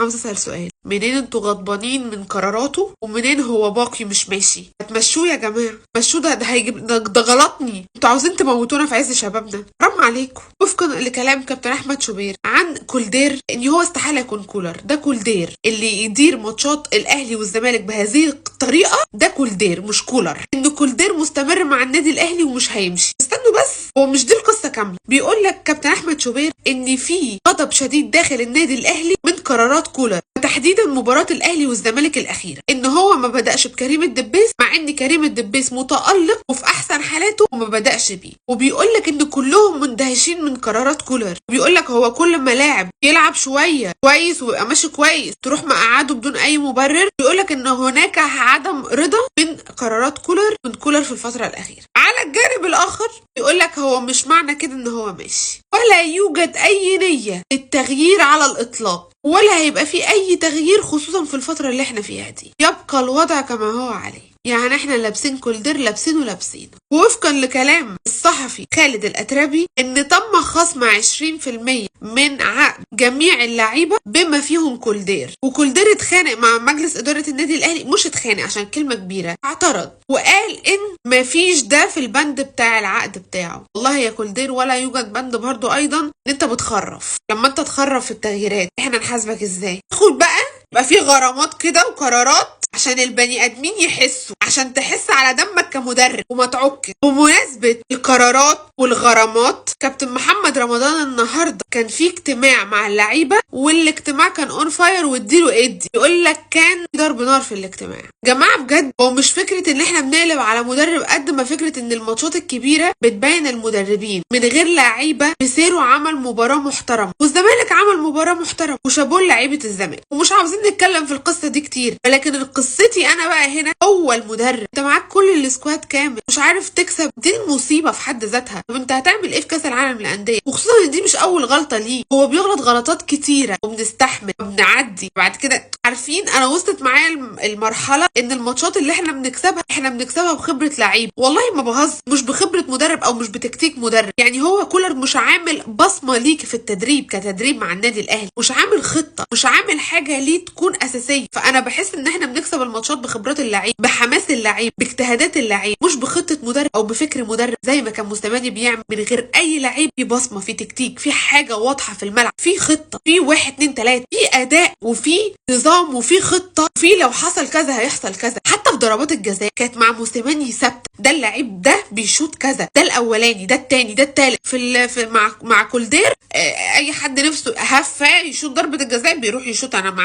عاوز اسال سؤال، منين انتوا غضبانين من قراراته ومنين هو باقي مش ماشي؟ هتمشوه يا جماعة، مشوه، ده هيجيب ده غلطني. انتوا عاوزين تموتونا في عز شبابنا، حرام عليكم. وفقا لكلام كابتن احمد شوبير عن كولدير ان هو استحالة يكون كولر، ده كولدير اللي يدير ماتشات الاهلي والزمالك بهذه الطريقة، ده كولدير مش كولر. ان كولدير مستمر مع النادي الاهلي ومش هيمشي. استنوا بس، هو مش دي القصة كاملة. بيقول لك كابتن احمد شوبير ان في غضب شديد داخل النادي الاهلي من قرارات كولر، تحديدا مباراة الاهلي والزمالك الاخيرة، ان هو ما بداش بكريم الدبيس مع ان كريم الدبيس متالق وفي احسن حالاته وما بداش بيه. وبيقول لك ان كلهم مندهشين من قرارات كولر. بيقول لك هو كل ما لاعب يلعب شوية كويس ويبقى ماشي كويس تروح مقعده بدون اي مبرر. بيقول لك ان هناك عدم رضا من قرارات كولر، من كولر في الفترة الاخيرة. على الجانب الاخر بيقول لك هو مش معنى كده ان هو ماشي، ولا يوجد اي نيه للتغيير على الاطلاق، ولا هيبقى في اي تغيير خصوصا في الفترة اللي احنا فيها دي. يبقى الوضع كما هو عليه، يعني احنا لابسين كولدير لابسينه لابسينه. ووفقا لكلام الصحفي خالد الاتربي ان تم خصم 20% من عقد جميع اللعيبة بما فيهم كولدير. وكولدير اتخانق مع مجلس ادارة النادي الاهلي، مش اتخانق عشان كلمة كبيرة، اعترض وقال ان مفيش ده في البند بتاع العقد بتاعه. والله يا كولدير ولا يوجد بند برضو ايضا ان انت بتخرف. لما انت تخرف في التغييرات احنا نحاسبك ازاي؟ خد بقى، يبقى في غرامات كده وقرارات عشان البني ادمين يحسوا، عشان تحس على دمك كمدرب وما تعك. بمناسبة القرارات والغرامات، كابتن محمد رمضان النهارده كان في اجتماع مع اللعيبة، والاجتماع كان on fire واديله ادي. يقول لك كان ضرب نار في الاجتماع. جماعة بجد هو مش فكرة ان احنا بنقلب على مدرب قد ما فكرة ان الماتشات الكبيرة بتبين المدربين. من غير لعيبة بيسيرو عمل مباراة محترمه، والزمالك عمل مباراة محترمه، وشابوه لعيبة الزمالك، ومش عاوزين نتكلم في القصة دي كتير. ولكن قصتي انا بقى هنا هو المدرب، انت معاك كل ال squad كامل مش عارف تكسب، دي المصيبة في حد ذاتها. طب انت هتعمل ايه في كاس العالم للاندية؟ وخصوصا ان دي مش اول غلطه ليه، هو بيغلط غلطات كتيرة وبنستحمل وبنعدي بعد كده. عارفين انا وصلت معايا المرحلة ان الماتشات اللي احنا بنكسبها احنا بنكسبها بخبره لعيب، والله ما بهزر، مش بخبره مدرب او مش بتكتيك مدرب. يعني هو كولر مش عامل بصمة ليك في التدريب كتدريب مع النادي الاهلي، مش عامل خطه، مش عامل حاجة ليه تكون اساسية. فانا بحس ان احنا بنكسب الماتشات بخبرات اللعيب، بحماس اللعيب، باجتهادات اللعيب، مش بخطه مدرب او بفكر مدرب زي ما كان موسيماني بيعمل من غير اي لعيب. في بصمة، في تكتيك، في حاجة واضحة في الملعب، في خطه، في 1 2 3، في اداء وفي نظام وفي خطه، في لو حصل كذا هيحصل كذا. حتى في ضربات الجزاء كانت مع موسيماني ثابتة، ده اللعيب ده بيشوط كذا، ده الاولاني، ده الثاني، ده الثالث. في مع كولدير اي حد نفسه هفه يشوط ضربه الجزاء بيروح يشوط. انا ما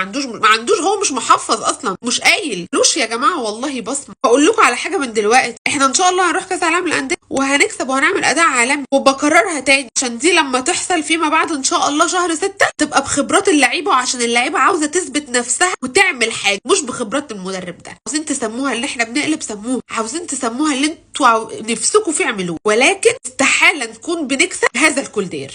عندوش، هو مش محفظ اصلا، مش قايل لوش يا جماعة والله بصمة. بقول لكم على حاجة من دلوقتي، احنا ان شاء الله هنروح كاس العالم للاندية وهنكسب وهنعمل اداء عالمي، وبكررها تاني عشان دي لما تحصل فيما بعد ان شاء الله شهر 6 تبقى بخبرات اللعيبة، وعشان اللعيبة عاوزه تثبت نفسها وتعمل حاجة مش بخبرات المدرب ده. عاوزين تسموها اللي احنا بنقلب سموها، عاوزين تسموها اللي انتوا نفسكم فيه اعملوه، ولكن استحالة نكون بنكسب هذا الكولدير.